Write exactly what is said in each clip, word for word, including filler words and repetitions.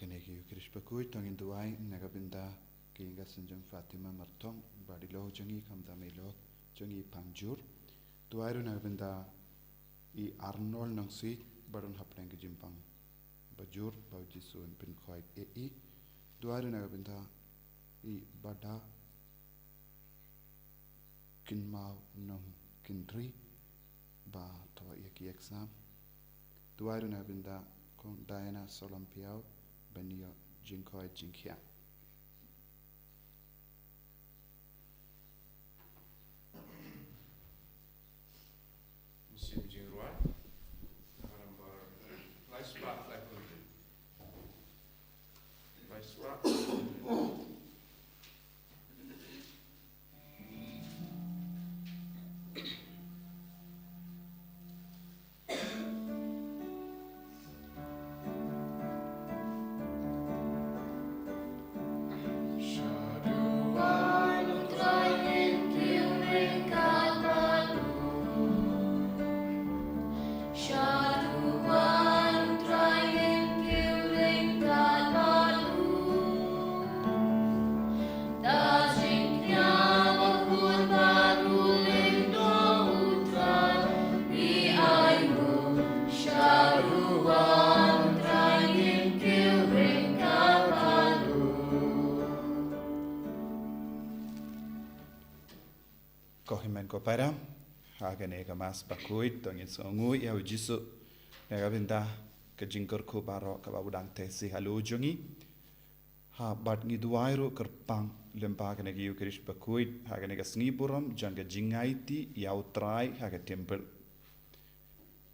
Ngi ïa ki Khrist bakhuid, to ngin duwai na ka bynta ki ïing ka sem jong Fatima Martong, bad i lok jong ngi, khamtam i lok jong ngi Pangjur. Duwai ruh na ka bynta i Arnold Nongsiej, ba don hapdeng ka jingpang bajur, ba u Jisu un pynkhuid ïa i. Duwai ruh na ka bynta i Bada Kynmaw Nongkynrih, ba thaw ïa ki exam. Duwai ruh na ka bynta Kong Diana Solomon Piaw, ban ïoh jingkhuid jingkhiah. Mynsiem Jingrwai, ha ka nombar lai spah laiphew. Lai spah. Ko hynmen ko para, ha kane ka Mass bakhuid, to ngin sngewnguh ïa u Jisu na ka bynta ka jingkyrkhu baroh kaba u dang teh sha halor jong ngi. Ha, bad ngi duwai ruh kyrpang lyngba kane ka Eucharist bakhuid, ha kane ka sngi burom jong ka jingaiti ïa u Trai ha ka temple.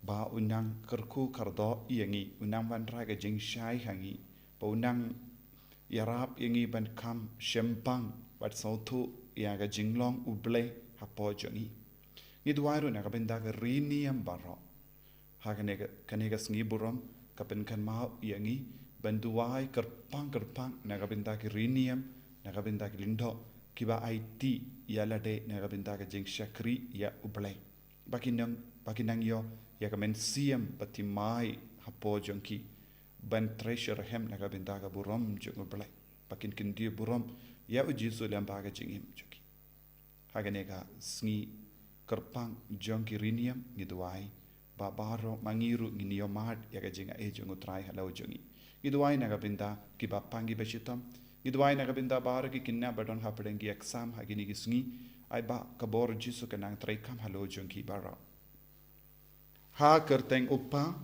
Ba u nang kyrkhu kyrdoh ïa ngi, u nang wanrah ka jingshai ha ngi, ba u nang ïarap ïa ngi ban kham shemphang bad sngewthuh ïa ka jinglong U Blei hapoh jong ngi. Ngi duwai ruh na ka bynta ka ri niam baroh. Ha kane ka, kane ka sngi burom, ka pynkynmaw ïa ngi ban duwai kyrpang kyrpang na ka bynta ki ri niam, na ka bynta ki lyngdoh, kiba aiti ïa lade na ka bynta ka jingshakri ïa U Blei. Ba kin nang, ba kin nang ïoh ïa ka mynsiem bathymmai hapoh jong ki, ban trei shitrhem na ka bynta ka burom jong U Blei. Ba kin kyntiew burom ïa u Jisu lyngba ka jingim jong ki. Ha kane ka sngi kyrpang jong ki ri niam, ngi duwai ba baroh ma ngi ruh ngin ïohmad ïa ka jingai jong u Trai halor jong ngi. Ngi duwai na ka bynta kiba pang kiba shitom. Ngi duwai na ka bynta baroh ki khynnah ba don hapdeng ki exam ha kine ki sngi. Ai ba ka bor Jisu kan nang treikam halor jong ki baroh. Ha ka kyrteng U Kpa,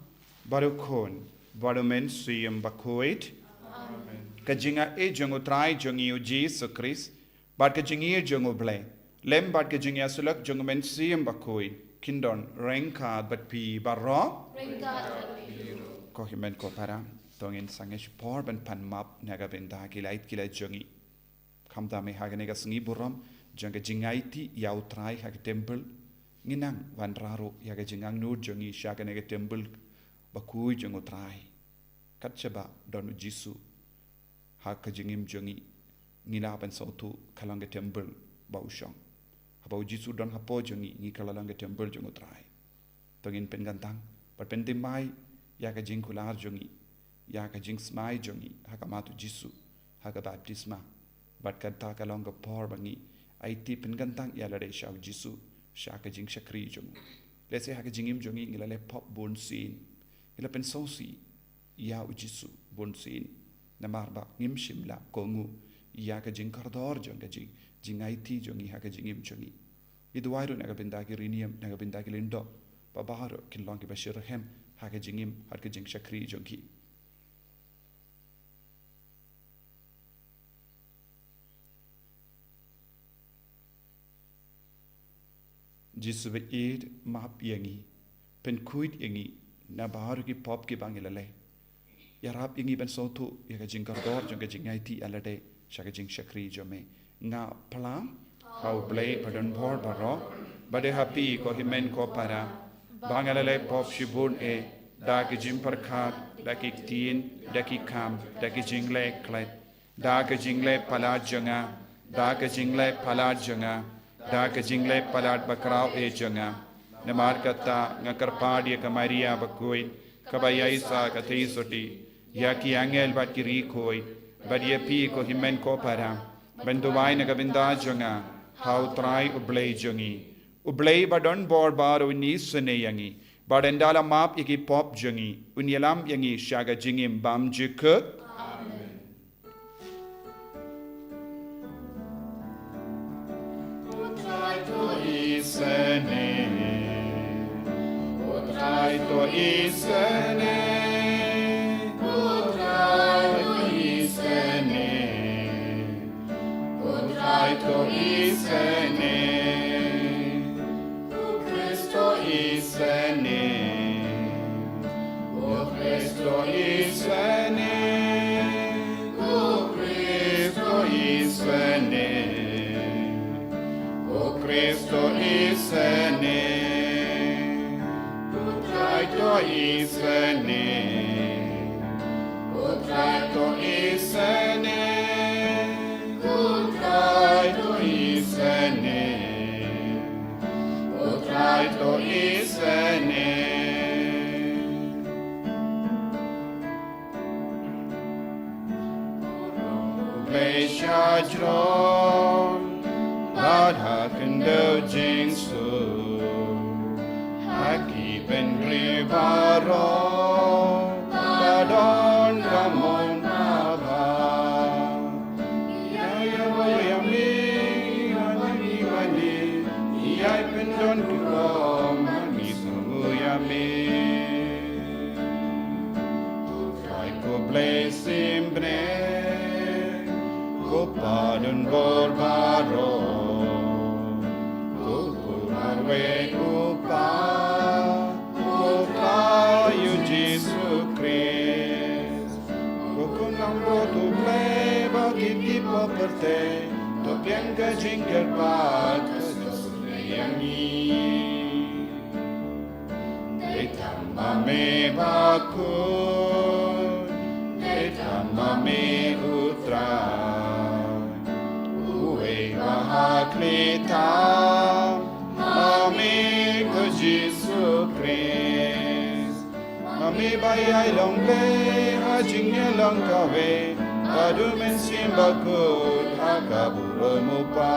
bad U Khun, bad U Mynsiem Bakhuid. Amen. Ka jingai jong u Trai jong ngi u Jisu Khrist, bad ka jingïeit jong U Blei, lem bad ka jingïasyllok jong U Mynsiem Bakhuid, kin don ryngkat bad phi baroh. Ryngkat bad phi ruh. Ko hynmen ko para, to ngin sangeh shipor ban pan map na ka bynta ki lait ki lait jong ngi. Khamtam eh ha kane ka sngi burom jong ka jingaiti ïa u Trai ha ka temple, ngin nang wanrah ruh ïa ka jingangnud jong ngi sha kane ka temple bakhuid jong u Trai. Kat shaba don u Jisu ha ka jingim jong ngi, ngi lah ban sngewthuh ka long ka temple ba u shong. Haba u Jisu don hapoh jong ngi, ngi ka la long ka temple jong u Trai. To ngin pynkyntang bad pynthymmai ïa ka jingkular jong ngi, ïa ka jingsmai jong ngi ha khmat u Jisu ha ka baptisma. Bad kata ka long ka por ba ngi aiti pynkyntang ïa lade sha u Jisu, sha ka jingshakri jong u. Lehse ha ka jingim jong ngi ngi la leh pop bun sien, ngi la pynsngewsih ïa u Jisu bun sien, namar ba ngim shym la kohnguh ïa ka jingkordor jong ka jing, jingaiti jong ngi ha ka jingim jong ngi. Ngi duwai ruh na ka bynta ki ri niam, na ka bynta ki lyngdoh, ba baroh kin long kiba shitrhem ha ka jingim, ha ka jingshakri jong ki. Jisu ba ïeit, map ïa ngi, pynkhuid ïa ngi na baroh ki pop kiba ngi la leh. Ïarap ïa ngi ban sngewthuh ïa ka jingkordor jong ka jingaiti ïa lade sha ka jingshakri jong me. Nga phla ha U Blei badonbor baroh, bad ha phi ko hynmen ko para, ba nga la leh pop shibun eh, da ki jingpyrkhat, da ki ktien, da ki kam, da ki jingleh klet, da ka jingleh palat jong nga, da ka jingleh palat jong nga, da ka jingleh palat bakhraw eh jong nga. Namar kata nga kyrpad ïa ka Maria bakhuid, kaba ïaisah ka theisotti, ïa ki angel bad ki riewkhuid, bad ïa phi ko hynmen ko para, ban duwai na ka bynta jong nga ha U Trai U Blei jong ngi. U Blei ba don bor baroh un isynei ïa ngi, bad un da la map ïa ki pop jong ngi, un ïalam ïa ngi sha ka jingim bymjukut. U Trai to isynei. U Trai to isynei. U Trai to isynei. U Trai to isynei. U Khrist to isynei. U Khrist to isynei. U Khrist to isynei. U Khrist to isynei. U Trai to isynei. U Trai to isynei. U Trai to isynei. U Trai to isynei. U Blei shajrong bad ha khyndew jingsuk, ha ki bynriew baroh ba don ka mon babha. Ïa ïa ïa mi, ïa mi, ïa mi, ïa pyndon ki rom, ïa mi, sngew ïa mi. Trai ko Blei sim bneng, ko Pa don bor baroh, ko Khun marwei u Kpa, ko Trai u Jisu Khrist. Ko Khun langbrot u Blei ba kit ki pop pyrthei, to pdiang ka jingkyrpad ka sngewsynei ïa ngi. Dei tang ma me Bakhuid, dei tang ma me u Trai, uwei ba ha khlieh tam ma me ko Jisu Khrist. Ma me ba ïai long Blei ha jingïalong kawei bad U Mynsiem Bakhuid ha ka burom u Kpa.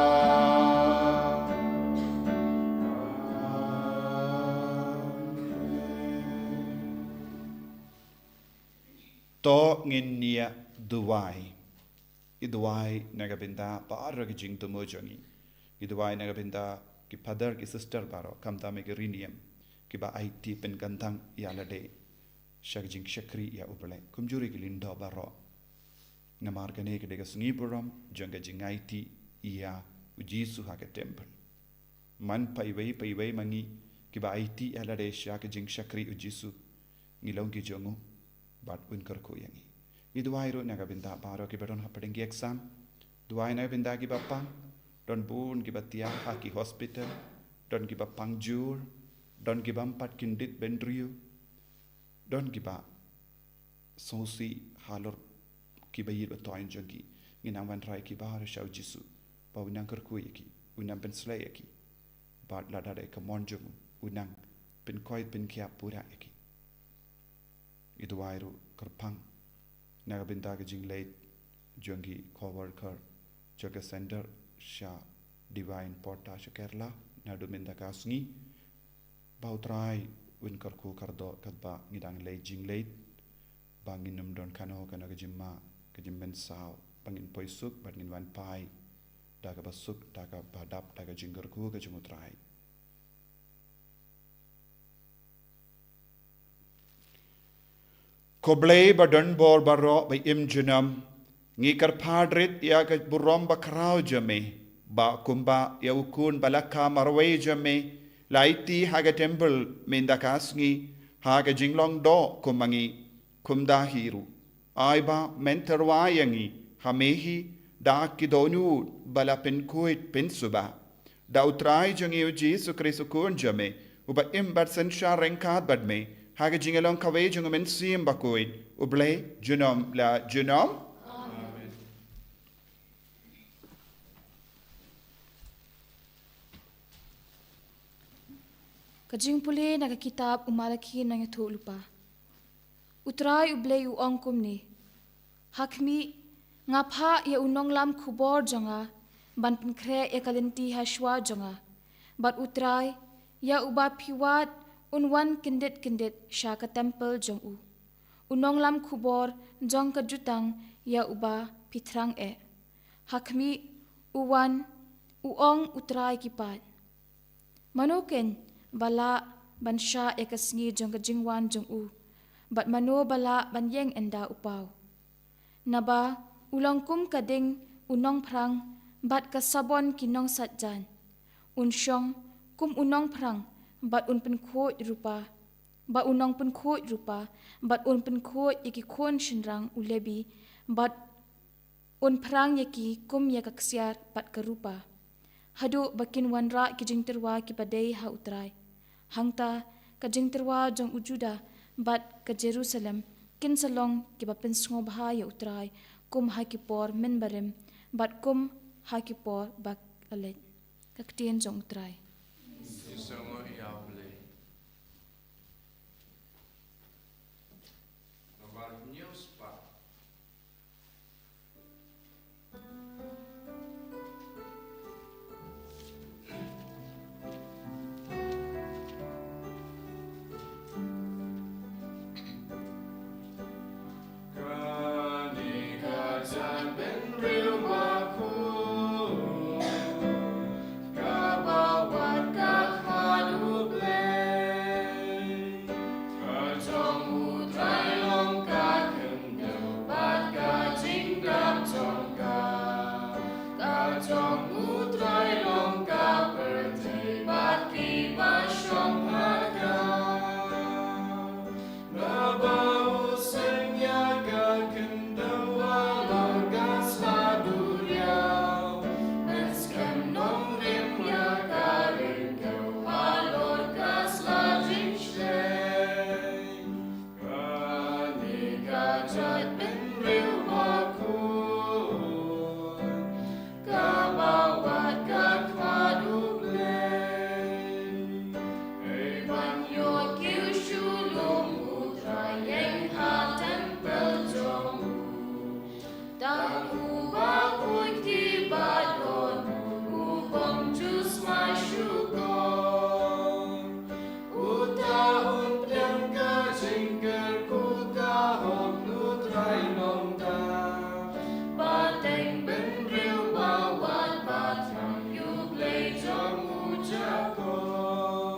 To ngin ïa duwai. Ngi duwai na ka bynta baroh ki jingthmu jong ngi. Ngi duwai na ka bynta ki phadar ki sister baroh, khamtam ki riewniam kiba aiti pynkyntang ïa lade sha ka jingshakri ïa U Blei. Kumjuh ruh ki lyngdoh baroh. Namar kane ka dei ka sngi burom jong ka jingaiti ïa U Jisu ha ka temple. Man paiwei paiwei ma ngi kiba aiti ïa lade sha ka jingshakri U Jisu, ngi long ki jong u bad un kyrkhu ïa ngi. Ngi duwai ruh na ka bynta baroh kiba don hapdeng ki exam. Duwai na ka bynta kiba pang. Don bun kiba thiah ha ki hospital. Don kiba pang jur. Don kiba ym pat kyndit bynriew. Don kiba sngewsih halor kiba ïeit ba thoiñ jong ki. Ngi nang wanrah ïa ki baroh sha U Jisu ba un nang kyrkhu ïa ki, un nang pynshlei ïa ki. Bad lada dei ka mon jong u, un nang pynkoit pynkhiah pura ïa ki. Ngi duwai ruh kyrpang na ka bynta ka jingleit jong ki co-worker jong ka center sha Divine Porta sha Kerala naduh mynta ka sngi. Ba U Trai un kyrkhu kyrdoh katba ngi dang leit jingleit, ba ngin ym don kano kano ka jingma ka jingmynsaw, ba ngin poi suk bad ngin wan phai da kaba suk, da kaba dap, da ka jingkyrkhu ka jong U Trai. Ko Blei ba don bor baroh ba im junom, ngi kyrpad rit ïa ka burom bakhraw jong me, ba kumba ïa u Khun ba la kha marwei jong me la aiti ha ka temple mynta ka sngi ha ka jinglong doh kum ma ngi, kumta hi ruh ai ba men tyrwa ïa ngi ha me hi da ki dohnud ba la pynkhuid pynsuba. Da U Trai jong ngi U Jisu Khrist U Khun jong me, uba im bad synshar ryngkat bad me ha ka jingïalong kawei jong U Mynsiem Bakhuid, U Blei junom la junom. Ka jingpule na ka kitab U Malaki nongïathuhlypa. U Trai U Blei u ong kumne: Ha khmih, nga phah ïa u nonglam khubor jong nga ban pynkhreh ïa ka lynti ha shuwa jong nga. Bad U Trai, ïa uba phi wad, un wan kyndit kyndit sha ka templ jong u, u nonglam khubor jong ka jutang ïa uba phi thrang eh. Ha khmih, u wan, u ong U Trai ki paid. Mano keiñ ba lah ban shah ïa ka sngi jong ka jingwan jong u? Bad mano ba lah ban ïeng ynda u paw? Naba u long kum ka ding u nongphrang bad ka sabon ki nongsait jaiñ. Un shong kum u nongphrang bad un pynkhuid rupa, bad u nongpynkhuid rupa, bad un pynkhuid ïa ki khun shynrang u Lebi, bad un phrang ïa ki kum ïa ka ksiar bad ka rupa, haduh ba kin wanrah ki jingtyrwa kiba dei ha U Trai. Hangta ka jingtyrwa jong u Juda bad ka Jerusalem kin sa long kiba pynsngewbha ïa U Trai, kum ha ki por mynbarim bad kum ha ki por ba la leit. Ka ktien jong U Trai. Ki sngewbha ïa U Blei. Namar hynñiew spah. Kane ka jaitbynriew bakhuid, kaba wad ka khmat U Blei. Ka jong U Trai long ka khyndew bad ka jingdap jong ka. Ka jong U Trai long ka pyrthei bad kiba shong ha ka. Naba u seng ïa ka khyndew halor ka sla duriaw, mynskhem nongrim ïa ka ryngkew halor ka sla jingshlei. Kane ka jaitbynriew bakhuid, kaba wad ka khmat U Blei. Ei ban ïoh kiew shu lum U Trai ïeng ha templ jong u. Tang u bakhuid ki ba don u bym ju sma shuh ko. Uta un pdiang ka jingkyrkhu ka hok U Trai Nongtang. Pateng bynriew ba wad ba thrang ïa U Blei jong u Jakob.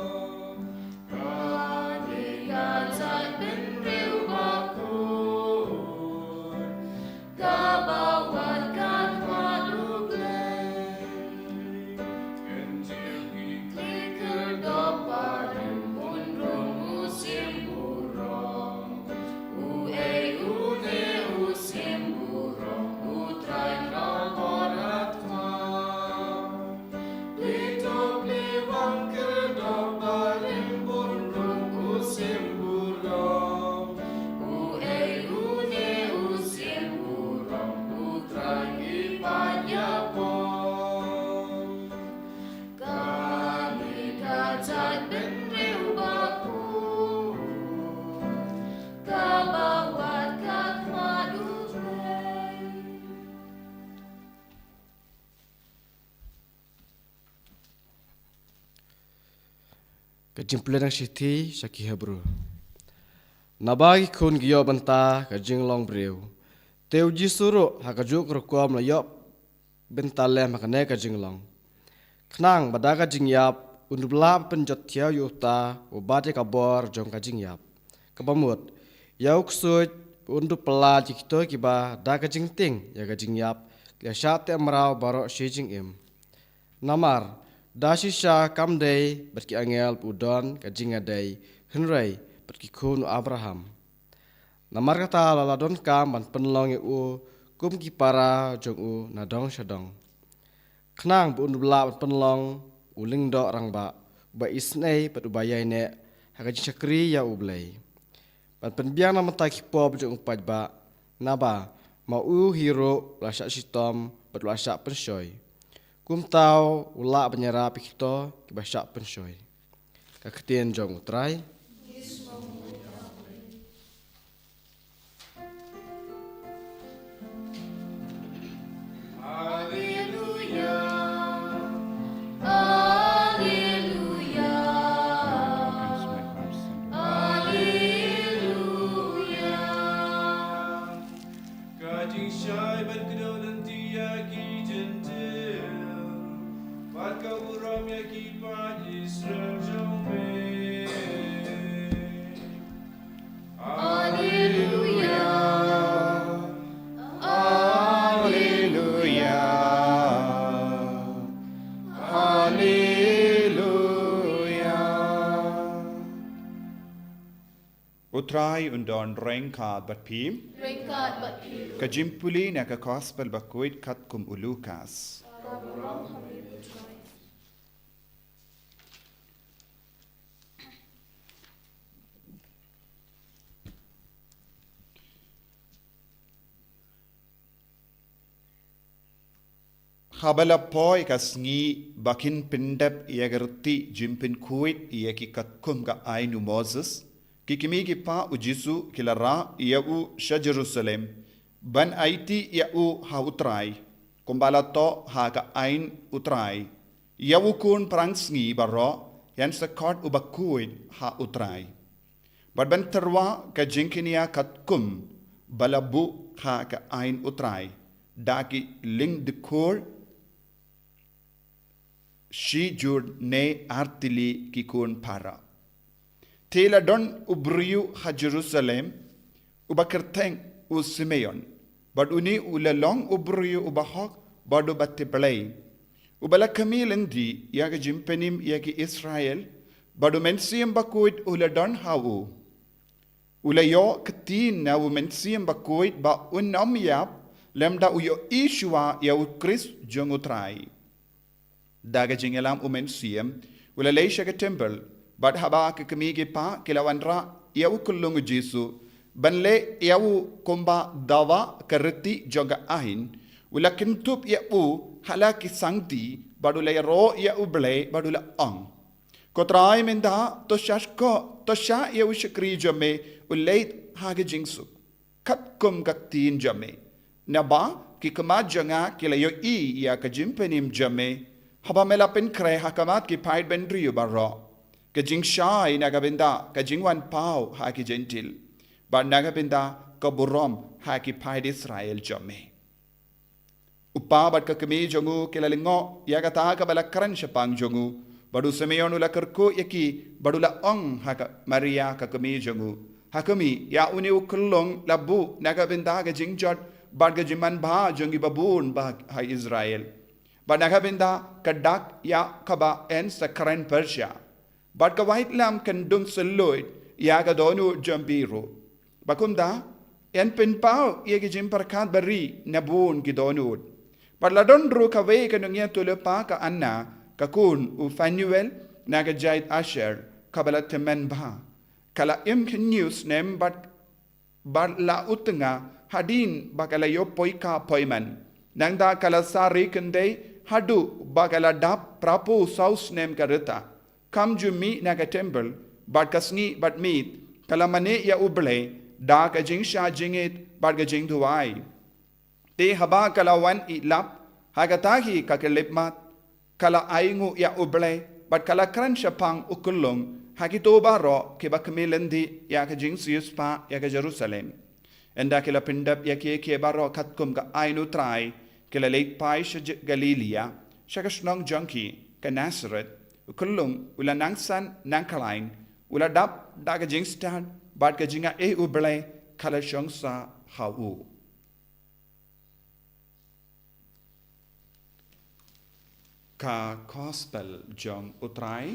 Kane ka jaitbynriew bakhuid, kaba wad ka khmat U Blei. Kynjil ki kli khyrdop barim un rung u shim burom. Uei une u shim burom? U Trai Trai Khor Hakhmat. Pli to pli wan khyrdop barim un rung u shim burom. Uei une u shim burom? U Trai ki paid ïapor. Kane ka jaitbynriew bakhuid, kaba wad ka khmat U Blei. Ka jingpule na ka shithi sha ki Hebru. Naba ki khun ki ïoh bynta ka jinglong briew, te U Jisu ruh ha kajuh ka rukom la ïoh bynta lem ha kane ka jinglong, khnang ba da ka jingïap un dup pynjot thiaw ïa uta u bat ïa ka bor jong ka jingïap. Kaba mut, ïa u ksuid un dup pyllait ïa kito kiba da ka jingtieng ïa ka jingïap ki la shah teh mraw baroh shi jingim. Namar da shisha kam dei bad ki angel ba u don ka jingïadei, hynrei bad ki khun u Abraham. Namar kata la la donkam ban pynlong ïa u kum ki para jong u na dong sha dong, khnang ba un dup lah ban pynlong u lyngdoh rangbah uba isynei bad uba ïaineh ha ka jingshakri ïa U Blei, ban pynbiang na ka bynta ki pop jong u paidbah, naba ma u hi ruh u la shah shitom bad u la shah pynshoi. Kumta u lah ban ïarap ïa kito kiba shah pynshoi. Ka ktien jong U Trai. Ki sngewbha ïa U Blei. Ka burom ïa ki paid Israel jong me. Alleluia. Alleluia. Alleluia. U Trai un don ryngkat bad phi. Ryngkat bad phi. Ka jingpule na ka Gospel bakhuid katkum u Lukas. Ka burom ha me, u Trai. Haba la poi ka sngi ba kin pyndep ïa ka riti jingpynkhuid ïa ki katkum ka aiñ u Moses, ki kmie ki kpa u Jisu ki la rah ïa u sha Jerusalem ban aiti ïa u ha u Trai, kumba la thoh ha ka aiñ u Trai: Ïa u khun phrangsngi baroh yn sa khot u bakhuid ha u Trai. Bad ban tyrwa ka jingkñia katkum ba la buh ha ka aiñ u Trai, da ki lyngdkhur shi jur ne ar tylli ki khun para. Te la don u briew ha Jerusalem, uba kyrteng u Simeon. Bad une u la long u briew uba hok bad uba tip Blei, uba la kmie lynti ïa ka jingpynim ïa ki Israel, bad u Mynsiem Bakhuid u la don ha u. U la ïoh ktien na u Mynsiem Bakhuid ba un ym ïap lymda u ïohi shuwa ïa u Khrist jong u Trai. Da ka jingïalam u Mynsiem, u la leit sha ka templ, bad haba ka kmie ki kpa ki la wanrah ïa u khyllung u Jisu ban leh ïa u kumba dawa ka riti jong ka aiñ, u la kyntup ïa u ha la ki sangti, bad u la ïaroh ïa U Blei, bad u la ong: Ko Trai, mynta to shah ko, to shah ïa u shakri jong me u leit ha ka jingsuk, katkum ka ktien jong me. Naba ki khmat jong nga ki la ïohi ïa ka jingpynim jong me, haba me la pynkhreh ha khmat ki paid bynriew baroh, ka jingshai na ka bynta ka jingwan paw ha ki Jentil, bad na ka bynta ka burom ha ki paid Israel jong me. U kpa bad ka kmie jong u ki la lyngngoh ïa kata kaba la kren shaphang jong u. Bad u Simeon u la kyrkhu ïa ki, bad u la ong ha ka Maria ka kmie jong u: Ha khmih, ïa une u khyllung la buh na ka bynta ka jingjot bad ka jingmanbha jong kiba bun bah ha Israel, bad na ka bynta ka dak ïa kaba yn sa kren pyrshah. Bad ka waitlam kan dung sylluid ïa ka dohnud jong phi ruh. Bad kumta yn pynpaw ïa ki jingpyrkhat ba ri na bun ki dohnud. Bad la don ruh kawei ka nongïathuhlypa ka Anna, ka khun u Phanuel, na ka jaid Asher, kaba la tymmen bha. Ka la im khynñiuh snem bad bad la u tnga hadien ba ka la ïoh poikha poiman. Nangta ka la sah ri khyndai haduh ba ka la dap phra phew saw snem ka rta. Kam ju mih na ka templ bad ka sngi bad miet, ka la mane ïa U Blei da ka jingshah jingit bad ka jingduwai. Te haba ka la wan ïalap, ha kata hi ka khyllipmat, ka la ainguh ïa U Blei, bad ka la kren shaphang u khyllung ha kito baroh kiba khmih lynti ïa ka jingsiewspah ïa ka Jerusalem. Ynda ki la pyndep ïa kiei kiei baroh katkum ka aiñ U Trai, ki la leit phai sha J-, Galilia, sha ka shnong jong ki, ka Nasareth. U khyllung u la nang san nang khlaiñ, u la dap da ka jingstad, bad ka jingaiei U Blei ka la shong sah ha u. Ka Gospel jong U Trai.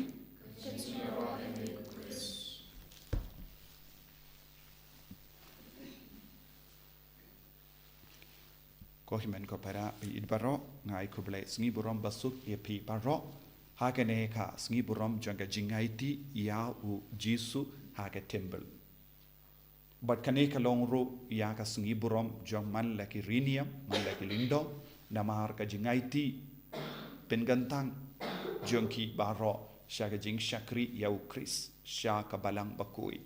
Ko hynmen ko para, phi ïeit baroh, nga ai khublei sngi burom basuk ïa phi baroh ha kane ka sngi burom jong ka jingaiti ïa U Jisu ha ka templ. Bad kane ka long ruh ïa ka sngi burom jong man la ki riewniam, man la ki lyngdoh, namar ka jingaiti pynkyntang jong ki baroh sha ka jingshakri ïa U Khrist sha ka Balang Bakhuid.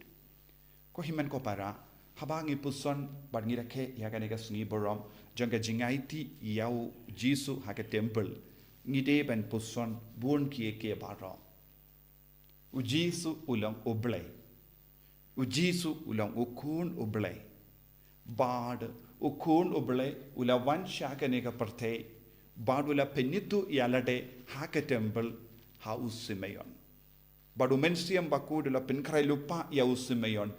Ko hynmen ko para, haba ngi puson bad ngi rakhe ïa kane ka sngi burom jong ka jingaiti ïa U Jisu ha ka templ, ngi dei ban puson bun kiei kiei baroh. U Jisu u long U Blei. U Jisu u long U Khun U Blei. Bad U Khun U Blei u la wan sha kane ka pyrthei Bad u la pynithuh ïa lade ha ka temple ha u Simeon. Bad u Mynsiem Bakhuid u la pynkhreh lypa ïa u Simeon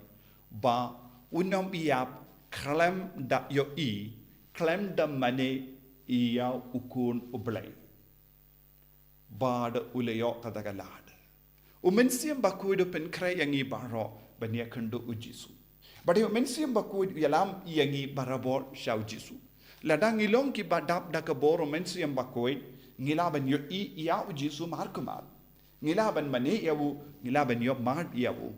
ba un ym ïap khlem da ïohi, khlem da mane ïa u Khun u Blei. Bad u la ïoh kata ka lad. U Mynsiem Bakhuid u pynkhreh ïa ngi baroh ban ïakynduh u Jisu. Bad u Mynsiem Bakhuid u ïalam ïa ngi barabor sha u Jisu. Lada ngi long kiba dap da ka bor u Mynsiem Bakhuid, ngi lah ban ïohi ïa u Jisu markhmat. Ngi lah ban mane ïa u, ngi lah ban ïohmad ïa u.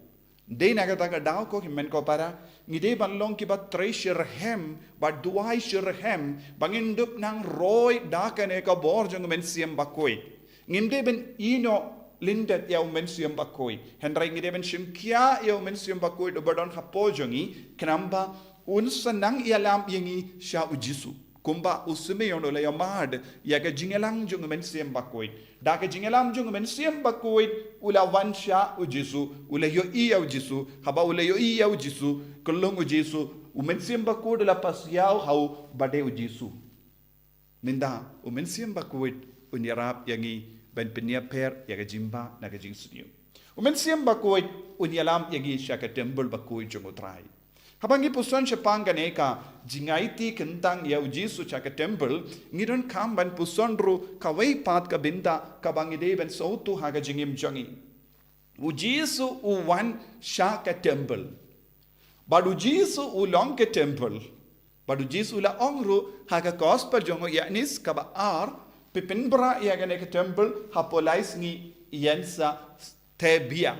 Dei na kata ka daw ko hynmen ko para, ngi dei ban long kiba trei shitrhem, ba duwai shitrhem, ba ngin dup nang roi da kane ka bor jong u Mynsiem Bakhuid. Ngim dei ban ïehnoh lyndet ïa u Mynsiem Bakhuid. Hynrei ngi dei ban shim khia ïa u Mynsiem Bakhuid uba don hapoh jong ngi, khnang ba un sa nang ïalam ïa ngi sha u Jisu. Kumba u Simeon u la ïohmad ïa ka jingïalang jong u Mynsiem Bakhuid. Da ka jingïalang jong u Mynsiem Bakhuid u la wan sha u Jisu, u la ïohi ïa u Jisu, haba u la ïohi ïa u Jisu, kyllung u Jisu, u Mynsiem Bakhuid u la pass ïa u ha u ba dei u Jisu. Mynta, u Mynsiem Bakhuid un ïarap ïa ngi ban pynïapher ïa ka jingbha na ka jingsniew. U Mynsiem Bakhuid un ïalam ïa ngi sha ka temple bakhuid jong u Trai. Haba ngi puson shaphang kane ka jingaiti kyntang ïa u Jisu sha ka temple, ngi donkam ban puson ruh kawei pat ka bynta kaba ngi dei ban sngewthuh ha ka jingim jong ngi. U Jisu u wan sha ka temple. Bad u Jisu u long ka temple. Bad u Jisu u la ong ruh ha ka gospel jong u Ïoannis kaba ar, phi pynbna ïa kane ka temple hapoh lai sngi, ïan sa te biang.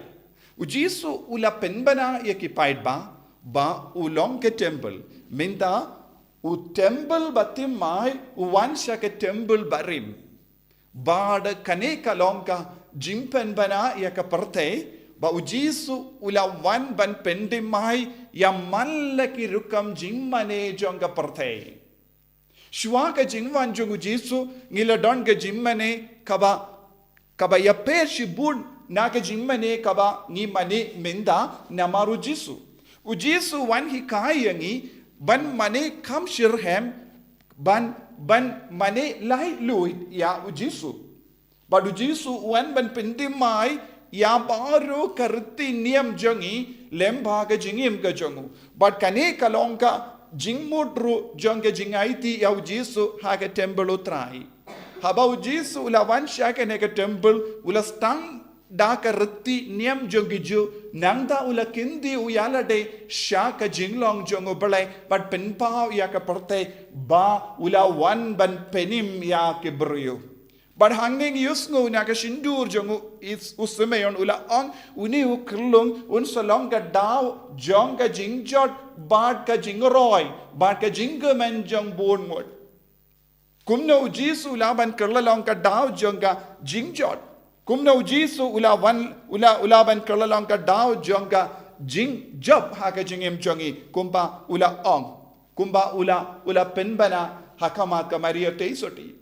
U Jisu u la pynbna ïa ki paidbah ba u long ka temple. Mynta u temple ba thymmai u wan sha ka temple ba rim. Bad kane ka long ka jingpynbna ïa ka pyrthei, ba u Jisu u la wan ban pynthymmai ïa man la ki rukom jingmane jong ka pyrthei. Shuwa ka jingwan jong u Jisu, ngi la don ka jingmane kaba, kaba ïapher shibun na ka jingmane kaba ngi mane mynta namar u Jisu. U Jisu wan hikai ïa ngi ban mane kham shitrhem, ban, ban mane laitluid ïa u Jisu. Bad u Jisu u wan ban pynthymmai ïa baroh ka riti niam jong ngi lyngba ka jingim ka jong u. Bad kane ka long ka jingmut ruh jong ka jingaiti ïa u Jisu ha ka temple u Trai. Haba u Jisu u la wan sha kane ka temple u la sdang da ka riti niam jong ki Jiw, nangta u la kyntiew ïa lade sha ka jinglong jong u Blei bad pynpaw ïa ka pyrthei ba u la wan ban pynim ïa ki briew. Bad hangne ngi ïohsngew na ka shyntur jong u, is, u Simeon u la ong, une u khyllung un sa long ka daw jong ka jingjot bad ka jingroi bad ka jingkmen jong bun ngut. Kumno u Jisu u lah ban kylla long ka daw jong ka jingjot? Kumno u Jisu u lah wan, u lah, u lah ban kylla long ka daw jong ka jingjop ha ka jingim jong ngi, kumba u la ong, kumba u la, u la pynbna ha khmat ka Maria Theisotti?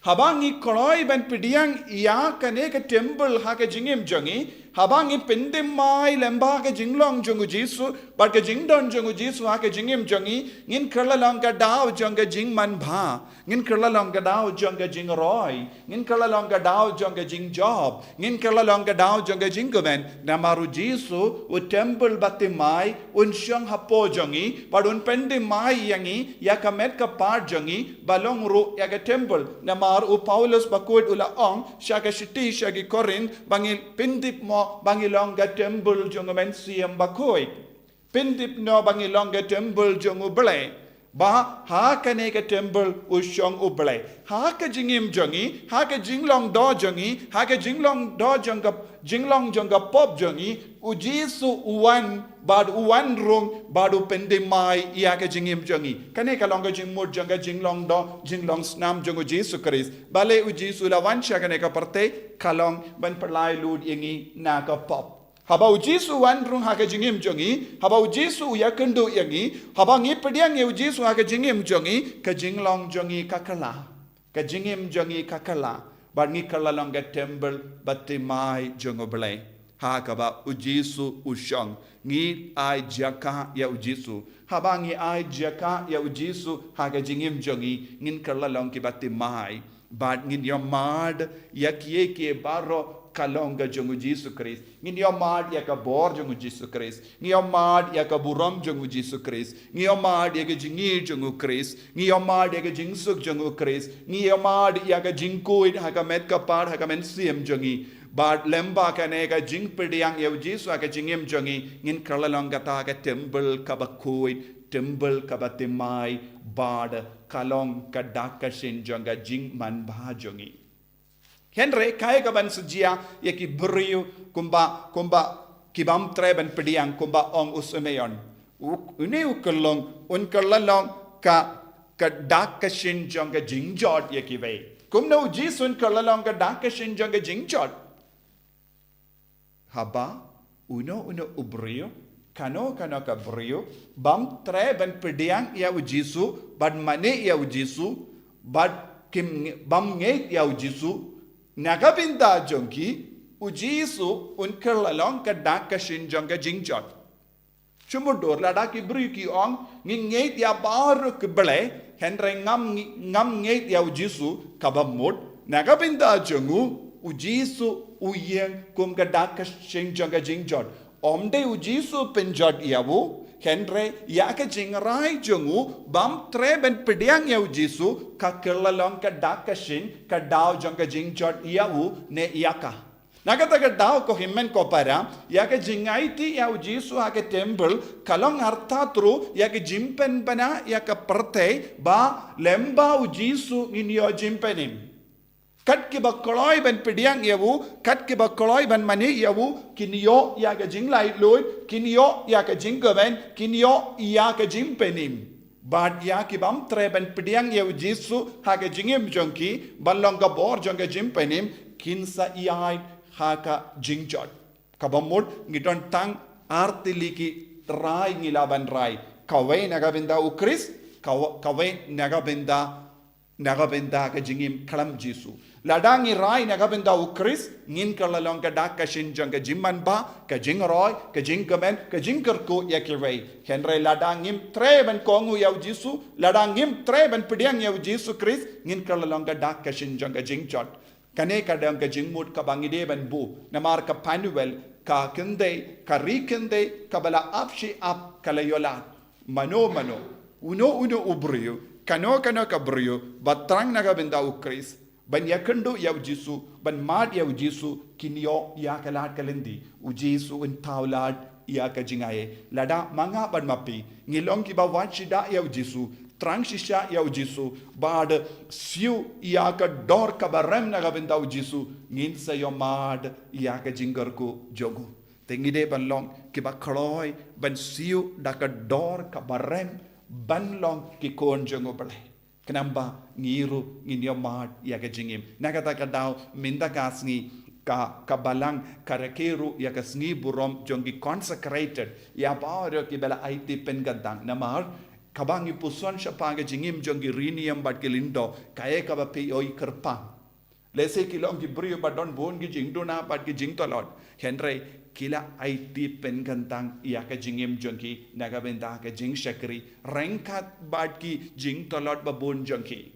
Haba ngi kloi ban pdiang ïa kane ka temple ha ka jingim jong ngi, haba ngi pynthymmai lyngba ka jinglong jong u Jisu bad ka jingdon jong u Jisu ha ka jingim jong ngi, ngin kylla long ka daw jong ka jingmanbha, ngin kylla long ka daw jong ka jingroi, ngin kylla long ka daw jong ka jingjop, ngin kylla long ka daw jong ka jingkmen. Namar u Jisu u temple ba thymmai un shong hapoh jong ngi bad un pynthymmai ïa ngi ïa ka met ka phad jong ngi ba long ruh ïa ka temple. Namar u Paulus bakhuid u la ong sha ka shithi sha ki Korinth ba ngi pyntip mo ba ngi long ka temple jong u Mynsiem Bakhuid. Pyntip no ba ngi long ka temple jong u Blei. Ba ha kane ka temple u shong u Blei. Ha ka jingim jong ngi, ha ka jinglong doh jong ngi, ha ka jinglong doh jong ka, jinglong jong ka pop jong ngi, u Jisu u wan, bad u wan rung, bad u pynthymmai ïa ka jingim jong ngi. Kane ka long ka jingmut jong ka jinglong doh, jinglong snam jong u Jisu Khrist. Balei u Jisu la wan sha kane ka pyrthei, ka long ban pynlait lut ïa ngi na ka pop. Haba u Jisu u wan rung ha ka jingim jong ngi, haba u Jisu u ïakynduh ïa ngi, haba ngi pdiang ïa u Jisu ha ka jingim jong ngi, ka jinglong jong ngi ka kylla. Ka jingim jong ngi ka kylla. Bad ngi kylla long ka temple ba thymmai jong u Blei. Ha kaba u Jisu u shong. Ngi ai jaka ïa u Jisu. Haba ngi ai jaka ïa u Jisu ha ka jingim jong ngi, ngin kylla long kiba thymmai. Bad ngin ïohmad ïa kiei kiei baroh ka long ka jong u Jisu Khrist. Ngin ïohmad ïa ka bor jong u Jisu Khrist. Ngin ïohmad ïa ka burom jong u Jisu Khrist. Ngin ïohmad ïa ka jingïeit jong u Khrist. Ngin ïohmad ïa ka jingsuk jong u Khrist. Ngin ïohmad ïa ka jingkhuid ha ka met ka par ha ka mynsiem jong ngi. Bad lyngba kane ka jingpdiang ïa u Jisu ha ka jingim jong ngi, ngin kylla long kata ka templ kaba khuid, templ kaba thymmai, bad ka long ka dak ka shin jong ka jingmanbha jong ngi. Hynrei kaei kaban sa jia ïa ki briew kumba, kumba ki bym treh ban pdiang, kumba ong u Simeon. U, une u kylla long, un kylla long ka, ka dak ka shin jong ka jingjot ïa kiwei. Kumno u Jisu un kylla long ka dak ka shin jong ka jingjot? Haba uno uno u briew, kano kano ka briew, bym treh ban pdiang ïa u Jisu, bad mane ïa u Jisu, bad kim nge-, bym ngeit ïa u Jisu, na ka bynta jong ki, u Jisu un kylla long ka dak ka shin jong ka jingjot. Shu mutdur lada ki briew ki ong, ngi ngeit ïa baroh ki blei, hynrei ngam ngi-, ngam ngeit ïa u Jisu, kaba mut, na ka bynta jong u, u Jisu u ïeng kum ka dak ka shin jong ka jingjot. Ym dei u Jisu pynjot ïa u, hynrei ïa ka jingrai jong u, bym treh ban pdiang ïa u Jisu, ka kylla long ka dak ka shin, ka daw jong ka jingjot ïa u, ne ïa ka. Na kata ka daw ko hynmen ko para, ïa ka jingaiti ïa u Jisu ha ka templ, ka long artatru, ïa ka jingpynbna, ïa ka pyrthei, ba lyngba u Jisu ngin ïoh jingpynim. Kat kiba kloi ban pdiang ïa u, kat kiba kloi ban mane ïa u, kin ïoh ïa ka jinglaitluid, kin ïoh ïa ka jingkmen, kin ïoh ïa ka jingpynim. Bad ïa ki bym treh ban pdiang ïa u Jisu ha ka jingim jong ki, ban long ka bor jong ka jingpynim, kin sa ïaid ha ka jingjot. Kaba mut ngi don tang ar tylli ki rai ngi lah ban rai. Kawei na ka bynta u Khrist, kaw-, kawei na ka bynta, na ka bynta ka jingim khlem Jisu. Lada ngi rai na ka bynta u Khrist, ngin kylla long ka dak ka shin jong ka jingmanbha, ka jingroi, ka jingkmen, ka jingkyrkhu ïa kiwei. Hynrei lada ngim treh ban kohnguh ïa u Jisu, lada ngim treh ban pdiang ïa u Jisu Khrist, ngin kylla long ka dak ka shin jong ka jingjot. Kane ka dang ka jingmut kaba ngi dei ban buh, namar ka Phanuel, ka kynthei, ka ri kynthei, kaba la ap shi ap ka la ïoh lad. Mano mano, uno uno u briew, kano kano ka briew, ba thrang na ka bynta u Khrist, ban ïakynduh ïa u Jisu, ban mad ïa u Jisu, kin ïoh ïa ka lad ka lynti, u Jisu un thaw lad ïa ka jingai. Lada ma nga bad ma phi, ngi long kiba wad shida ïa u Jisu, thrang shisha ïa u Jisu, bad siew ïa ka dor kaba rem na ka bynta u Jisu, ngin sa ïohmad ïa ka jingkyrkhu jong u. Te ngi dei ban long kiba kloi ban siew da ka dor kaba rem ban long ki khun jong u Blei. Khnang ba ngi ruh ngin ïohmad ïa ka jingim. Na kata ka daw mynta ka sngi ka, ka balang ka rakhe ruh ïa ka sngi burom jong ki consecrated, ïa baroh kiba la aiti pynkyntang. Namar kaba ngi puson shaphang ka jingim jong ki riewniam bad ki lyngdoh, kaei kaba phi ïohi kyrpang. Lehse ki long ki briew ba don bun ki jingduna bad ki jingtlot. Hynrei ki la aiti pynkyntang ïa ka jingim jong ki na ka bynta ka jingshakri ryngkat bad ki jingtlot ba bun jong ki.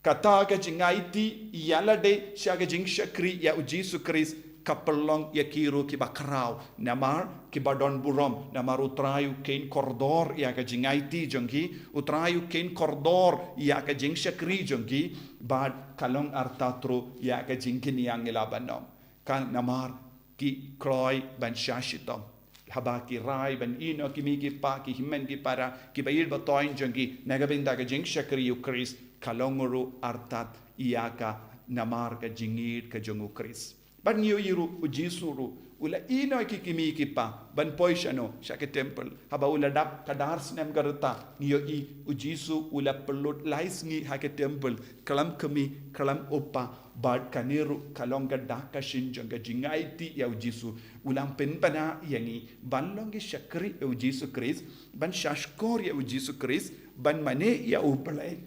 Kata ka jingaiti ïa lade sha ka jingshakri ïa u Jisu Khrist ka pynlong ïa ki ruh kiba khraw. Namar kiba don burom, namar u Trai u kheiñ kordor ïa ka jingaiti jong ki, u Trai u kheiñ kordor ïa ka jingshakri jong ki, bad ka long artatru ïa ka jingkynïang ïa la ban ong. Ka namar ki kloi ban shah shitom. Haba ki rai ban ïehnoh ki mei ki pa, ki hynmen ki para, kiba ïeit ba thoiñ jong ki, na ka bynta ka jingshakri ïa u Khrist, ka long ruh artat ïa ka namar ka jingïeit ka jong u Khrist. Bad ngi ïohi ruh, u Jisu ruh u la ïehnoh ki, ki mei ki pa ban poi shano, sha ka templ. Haba u la dap ka dar snem ka rta, ngi ïohi u Jisu u la pynlut lai sngi ha ka templ, khlem kmie, khlem u pa. Bad kane ruh ka long ka dak ka shin jong ka jingaiti ïa u Jisu. U la pynbna ïa ngi ban long ki shakri ïa u Jisu Khrist, ban shahshkor ïa u Jisu Khrist, ban mane ïa u Blei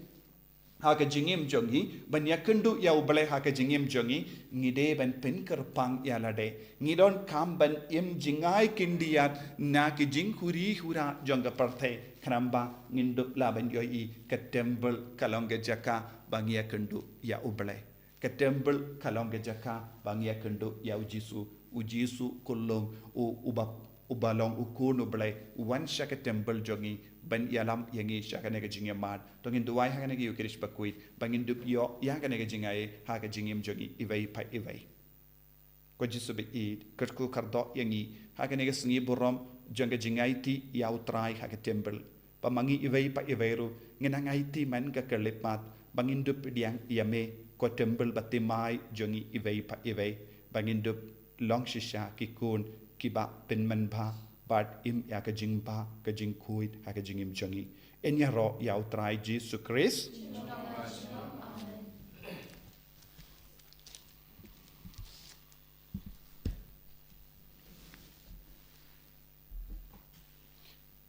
ha ka jingim jong ngi, ban ïakynduh ïa u Blei ha ka jingim jong ngi, ngi dei ban pynkyrpang ïa lade. Ngi donkam ban im jngai khyndiat na ki jingkhuri khura jong ka pyrthei. Khnang ba ngin dup lah ban ïohi ka temple ka long ka jaka ba ngi ïakynduh ïa U Blei. Ka temple ka long ka jaka ba ngi ïakynduh ïa U Jisu. U Jisu Khunlung, u, uba, uba long U Khun U Blei, u wan sha ka temple jong ngi ban ïalam ïa ngi sha kane ka jingïamad. To ngin duwai ha kane ka Eucharist bakhuid ba ngin dup ïoh ïa kane ka jingai ha ka jingim jong ngi iwei pa iwei. Ko Jisu ba ïeit, kyrkhu kyrdoh ïa ngi ha kane ka sngi burom jong ka jingaiti ïa U Trai ha ka temple. Ba ma ngi iwei pa iwei ruh ngin nang aiti man ka khyllipmat ba ngin dup pdiang ïa me, ko temple ba thymmai jong ngi iwei pa iwei, ba ngin dup long shisha ki khun kiba pynman bha bad im ïa ka jingbha ka jingkhuid ha ka jingim jong ngi. Yn ïaroh ïa U Trai Jisu Khrist.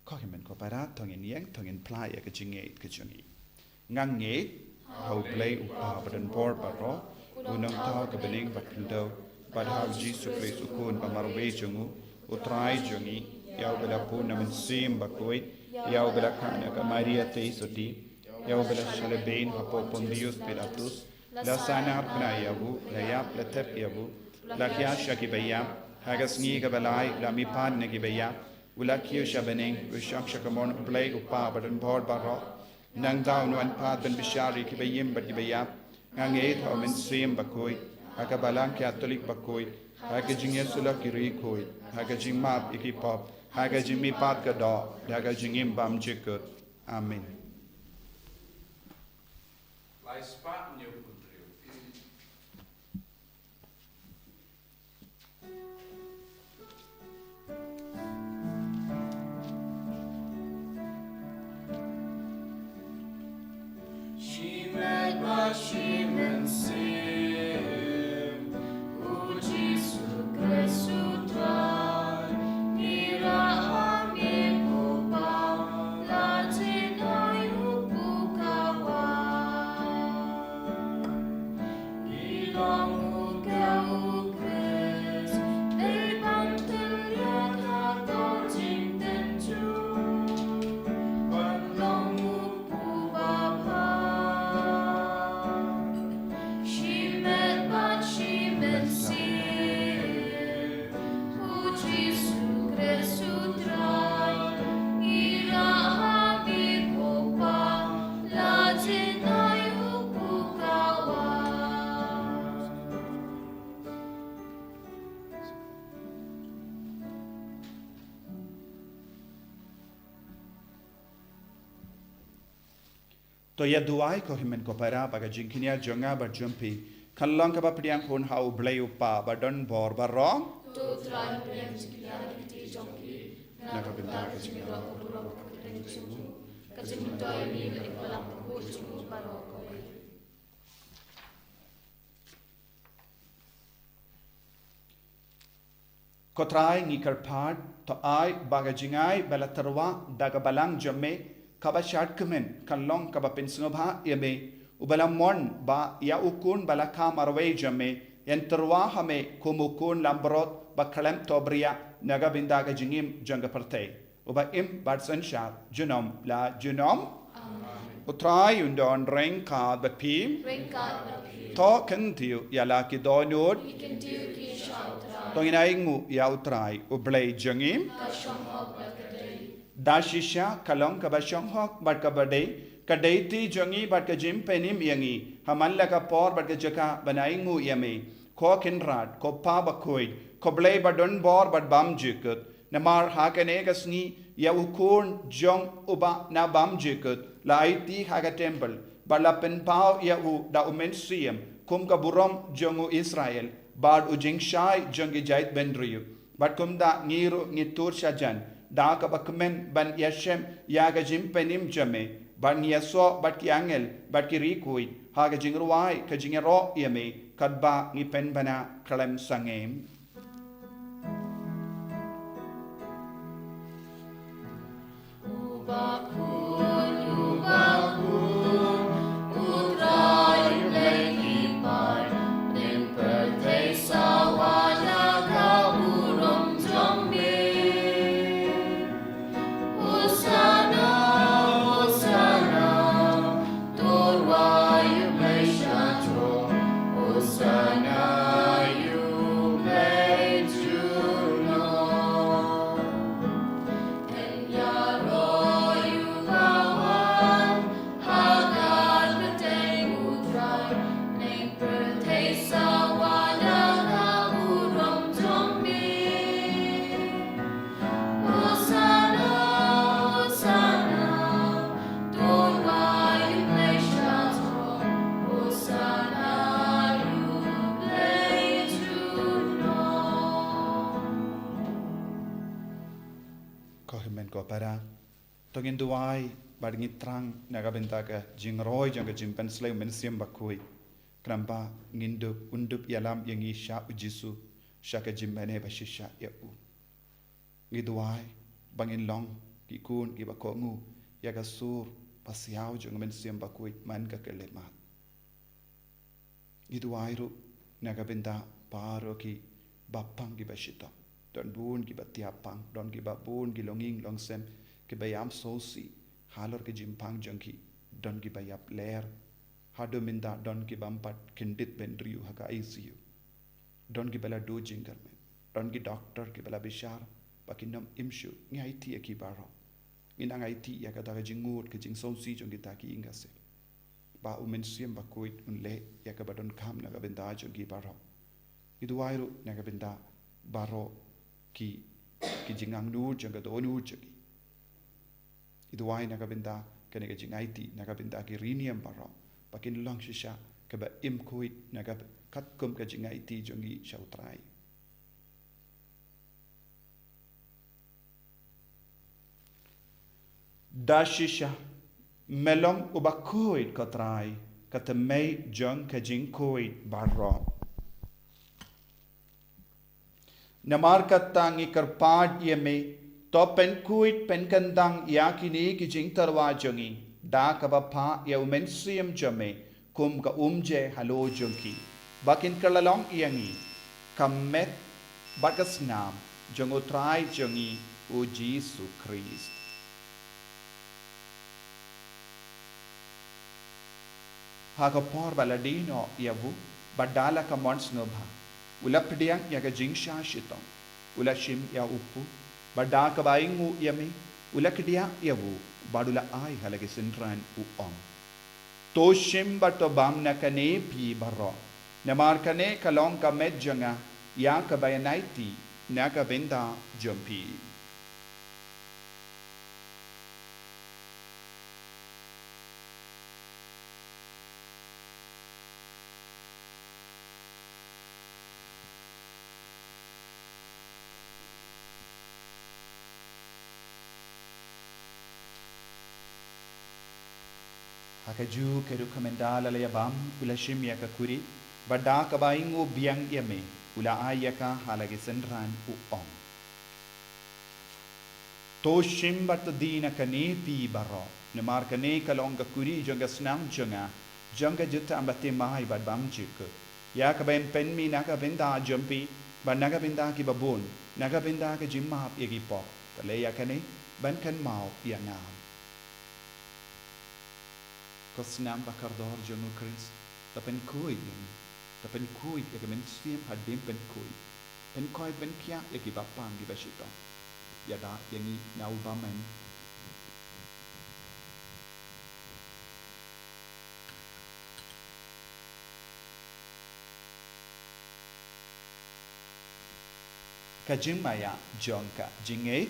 Ko hynmen ko para, to ngin ïeng, to ngin phla ïa ka jingngeit ka jong ngi. Nga ngeit ha U Blei U Kpa badonbor baroh, U Nongthaw ka bneng bad khyndew, bad ha U Jisu Khrist U Khun ba marwei jong U, U Trai jong ngi, ïa uba la bun na Mynsiem Bakhuid, ïa uba la kha na ka Maria Theisotti, ïa uba la shah lehbeiñ hapoh Pontius Pilatus, la sahnarphna ïa U, la ïap, la thep ïa U, la khia sha kiba ïap, ha ka sngi kaba lai la mihpat na kiba ïap, U la kiew sha bneng, U shong sha kamon U Blei U Kpa badonbor baroh. Nangta Un wan pat ban bishar ïa kiba im bad kiba ïap. Nga ngeit ha U Mynsiem Bakhuid, ha ka Balang Katholik bakhuid, ha ka jingïasyllok ki riewkhuid, ha ka jingmap ïa ki pop, ha ka jingmihpat ka doh, ha ka jingim bymjukut. Amen. Lai spah hynñiewphew hynriew. Shi met bad shi mynsiem, U Jisu Khrist U Trai, ngi rah ha me ko Kpa, la jin ai u pukhawa. To ïa duwai ko hynmen ko para ba ka jingkñia jong nga bad jong phi kan long kaba pdiang hun ha U Blei U Kpa badonbor baroh. To Trai pdiang jingkñia ha ki kti jong phi na ka bynta ka jingïaroh ka burom ka kyrteng jong U, ka jingmyntoi ïa ngi bad ïa ki balang bakhuid jong U baroh kawei. Ko Trai ngi kyrpad, to ai ba ka jingai ba la tyrwa da ka Balang jong me kaba shadkmen kan long kaba pynsngewbha ïa me, uba la mon ba ïa u Khun ba la kha marwei jong me, yn tyrwa ha me kum u Khun Langbrot ba khlem thohbria na ka bynta ka jingim jong ka pyrthei, uba im bad synshar junom la junom. Amen. U Trai un don ryngkat bad phi. Ryngkat bad phi. To kyntiew ïa la ki dohnud. Ngi kyntiew ki sha U Trai. To ngin ainguh ïa U Trai U Blei jong ngi. Ka shong hok bad ka dei. Da shisha ka long kaba shong hok bad kaba dei, ka dei kti jong ngi bad ka jingpynim ïa ngi ha man la ka por bad ka jaka ban ainguh ïa me, ko Kynrad, ko Kpa bakhuid, ko Blei badonbor bad bymjukut. Namar ha kane ka sngi ïa u Khun jong U Kpa na bymjukut la aiti ha ka temple, bad la pynpaw ïa U da U Mynsiem kum ka burom jong U Israel bad u jingshai jong ki jaitbynriew. Bad kumta ngi ruh ngi tur shajan da kaba kmen ban ïashem ïa ka jingpynim jong me, bad ngi ïasoh bad ki angel bad ki riewkhuid ha ka jingrwai ka jingïaroh ïa me, katba ngi pynbna khlem sangem. Amen ko para. To ngin duwai bad ngin thrang na ka bynta ka jingroi jong ka jingpynslei u Mynsiem Bakhuid. Khnang ba ngin dup, un dup ïalam ïa ngi sha u Jisu, sha ka jingmane ba shisha ïa u. Ngi duwai ba ngin long ki khun kiba kohnguh ïa ka sur basiaw jong u Mynsiem Bakhuid man ka khyllipmat. Ngi duwai ruh na ka bynta baroh kiba pang kiba shitom. Don bun kiba thiah pang, don kiba bun ki longïing longsem kiba ïam sngewsih halor ka jingpang jong ki, don kiba ïap ler. Haduh mynta don ki bym pat kyndit bynriew ha ka I C U. Don kiba la duh jingkyrmen. Don ki doktor kiba la bishar ba kin ym im shuh. Ngi aiti ïa ki baroh. Ngi nang aiti ïa kata ka jingngud, ka jingsngewsih jong kita ki ïing ki sem. Ba u Mynsiem Bakhuid un leh ïa kaba donkam na ka bynta jong ki baroh. Ngi duwai ruh na ka bynta baroh ki, ki jingangnud jong ka dohnud jong ki. Ngi duwai na ka bynta kane ka jingaiti, na ka bynta ki riewniam baroh, ba kin long shisha kaba im khuid na ka katkum ka jingaiti jong ngi sha u Trai. Da shisha, me long uba khuid ko Trai, ka thymmei jong ka jingkhuid baroh. Namar kata ngi kyrpad ïa me, to pynkhuid pynkyndang ïa kine ki jingtyrwa jong ngi, da kaba phah ïa u Mynsiem jong me kum ka umje halor jong ki, ba kin kylla long ïa ngi ka met bad ka snam jong u Trai jong ngi u Jisu Khrist. Ha ka por ba la die noh ïa u, bad da la ka mon sngewbha, u la pdiang ïa ka jingshah shitom, u la shim ïa u kpu, bad da kaba ainguh ïa me, u la kdiah ïa u, bad u la ai ha la ki synran, u ong: To shim bad to bam na kane phi baroh, namar kane ka long ka met jong nga, ïa kaba ïanaiti na ka bynta jong phi. Ha kajuh ka rukom, ynda la ïa bam, u la shim ïa ka kuri, bad da kaba ainguh biang ïa me, u la ai ïa ka ha la ki synran, u ong: To shim bad to die na kane phi baroh, namar kane ka long ka kuri jong ka snam jong nga, jong ka jutang bathymmai bad bymjukut, ïa kaba yn pynmih na ka bynta jong phi bad na ka bynta kiba bun, na ka bynta ka jingmap ïa ki pop. To leh ïa kane ban kynmaw ïa nga. Ko snam ba kordor jong u Khrist, to pynkhuid ïa ngi, to pynkhuid ïa ka mynsiem hadien pynkhuid, pynkhuid pynkhiah ïa kiba pang kiba shitom. Ïada ïa ngi na u bymman. Ka jingmaïa jong ka jingngeit.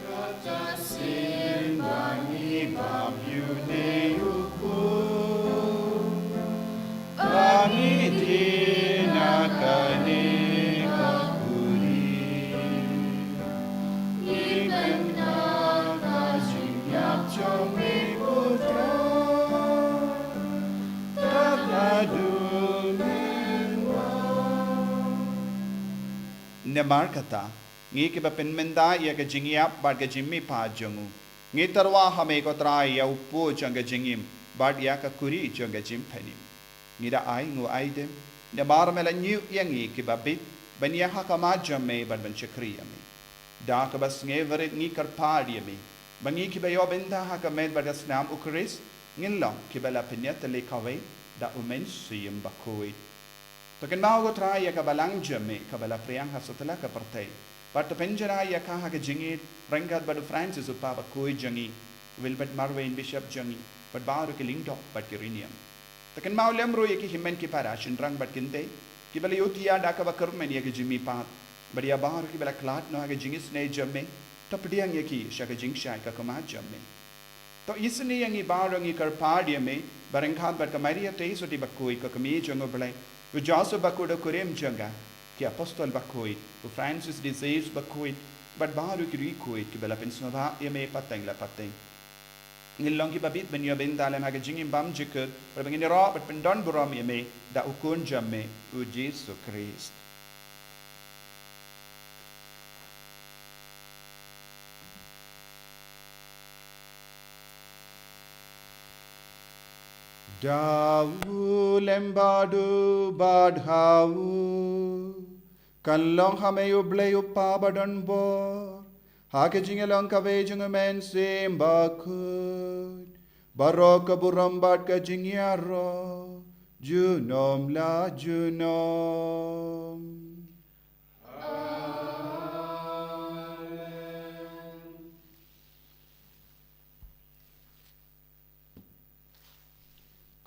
Kata sien ba ngi bam ïa une u kpu, ba ngi die na kane ka kuri, ngi kynmaw ka jingïap jong me, ko Trai. Namar kata, ngi kiba pynmynta ïa ka jingïap bad ka jingmihpat jong u, ngi tyrwa ha me ko Trai ïa u kpu jong ka jingim, bad ïa ka kuri jong ka jingpynim. Ngi da ainguh aidem, namar me la ñiew ïa ngi kiba bit, ban ïaid ha khmat jong me bad ban shakri ïa me. Da kaba sngewrit ngi kyrpad ïa me, ba ngi kiba ïoh bynta ha ka met bad ka snam u Khrist, ngin long kiba la pynïatylli kawei da u Mynsiem Bakhuid. To kynmaw ko Trai ïa ka balang jong me kaba la phriang ha satlak ka pyrthei, bad to pynjynjar ïa ka ha ka jingïeit ryngkat bad u Francis u Papa khuid jong ngi, Wilbert Marwein Bishop jong ngi, bad baroh ki lyngdoh bad ki riewniam. To kynmaw lem ruh ïa ki hynmen ki para, shynrang bad kynthei, kiba la ïohthiah da kaba kyrmen ïa ka jingmihpat, bad ïa baroh kiba la khlad noh ha ka jingisynei jong me, to pdiang ïa ki sha ka jingshai ka khmat jong me. To isynei ïa ngi baroh, ngi kyrpad ïa me, ba ryngkat bad ka Maria Theisotti bakhuid, ka kmie jong u Blei, u Joseph bakhuid u kurim jong ka, ki apostol bakhuid, u Francis de Sales bakhuid, bad baroh ki riewkhuid kiba la pynsngewbha ïa me pateng la pateng. Ngin long kiba bit ban ïoh bynta lem ha ka jingim bymjukut, bad ba ngin ïaroh bad pyndonburom ïa me da u Khun jong me, u Jisu Khrist. Da u lem bad u bad ha u, kan long ha me u Blei u Kpa badonbor, ha ka jingïalong kawei jong u Mynsiem Bakhuid, baroh ka burom bad ka jingïaroh junom la junom.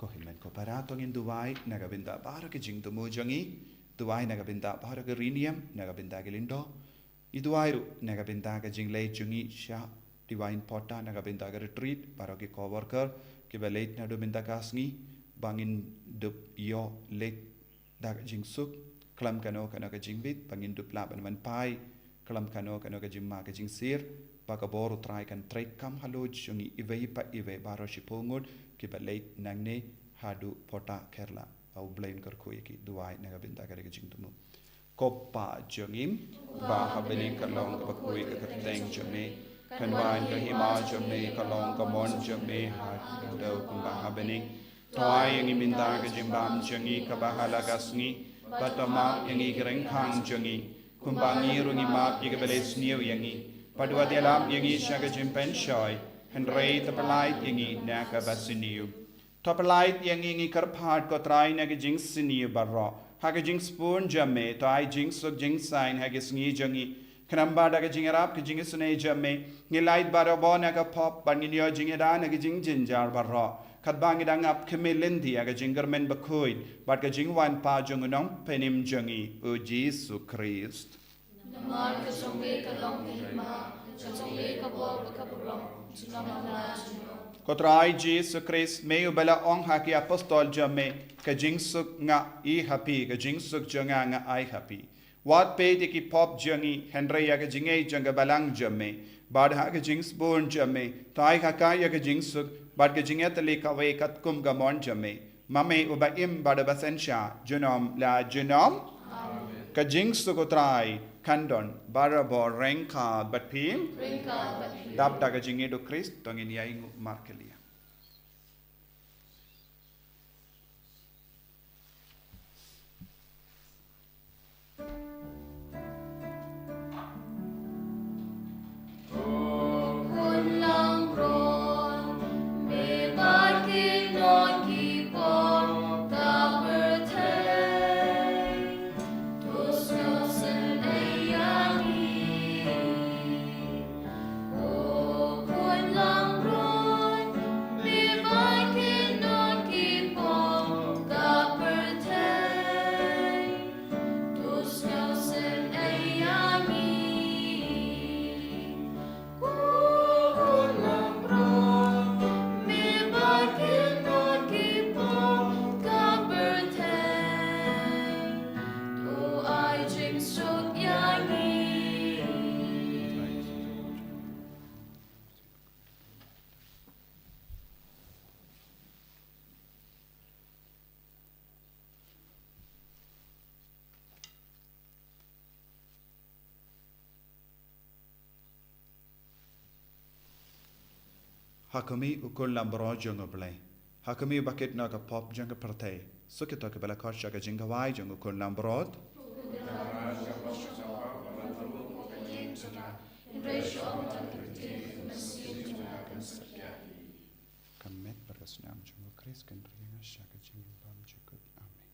Ko hynmen ko para, to ngin duwai na ka bynta baroh ki jingthmu jong ngi, duwai na ka bynta baroh ki riewniam, na ka bynta ki lyngdoh. Ngi duwai ruh na ka bynta ka jingleit jong ngi sha Divine Portal, na ka bynta ka retreat, baroh ki co-worker kiba leit naduh mynta ka sngi, ba ngin dup ïoh leit da ka jingsuk, khlem kano kano ka jingwit, ba ngin dup lah ban wan phai khlem kano kano ka jingma ka jingsir, ba ka bor U Trai kan treikam halor jong ngi iwei pa iwei, baroh shiphew ngut kiba leit nangne haduh Portal Kerala. Ba U Blei un kyrkhu ïa ki, duwai na ka bynta ka jingthmu. Ko Pa jong ngi ba ha bneng, ka long kaba khuid ka kyrteng jong me, kan wan ka hima jong me, ka long ka mon jong me ha khyndew kumba ha bneng. To ai ïa ngi mynta ka jingbam jong ngi kaba ha la ka sngi, bad to map ïa ngi ki ryngkang jong ngi, kumba ngi ruh ngi map ïa kiba leh sniew ïa ngi. Bad wat ïalam ïa ngi sha ka jingpynshoi, hynrei to pyllait ïa ngi na kaba sniew. To pyllait ïa ngi, ngi kyrpad ko Trai, na ka jingsniew baroh, ha ka jingsbun jong me, to ai jingsuk jingsaiñ ha ki sngi jong ngi. Khnang ba da ka jingïarap ka jingisynei jong me, ngin lait barabor na ka pop, bad ngin ïoh jingïada na ka jingjynjar baroh, katba ngi dang ap khmih lynti ïa ka jingkyrmen bakhuid bad ka jingwan pat jong u Nongpynim jong ngi, u Jisu Khrist. Namar ka jong me ka long ka hima, ka jong me ka bor bad ka burom, junom la junom. Ko Trai Jisu Khrist, me uba la ong ha ki apostol jong me, ka jingsuk nga ai ha phi, ka jingsuk jong nga nga ai ha phi. Wat peit ïa ki pop jong ngi, hynrei ïa ka jingngeit jong ka balang jong me, bad ha ka jingsbun jong me, to ai ha ka ïa ka jingsuk bad ka jingïatylli kawei katkum ka mon jong me, ma me uba im bad uba synshar junom la junom. Amen. Ka jingsuk U Trai kan don barabor ryngkat bad phi. Ryngkat bad phi. Dap da ka jingïeit U Khrist, to ngin ïainguh markylliang. Ha khmih, u khun langbrot jong U Blei. Ha khmih, ba kit noh ka pop jong ka pyrthei. Suk ïa kito kiba la khot sha ka jingkhawai jong u khun langbrot. Ka met bad ka snam jong U Khrist kan ri ïa nga sha ka jingim bymjukut. Amen.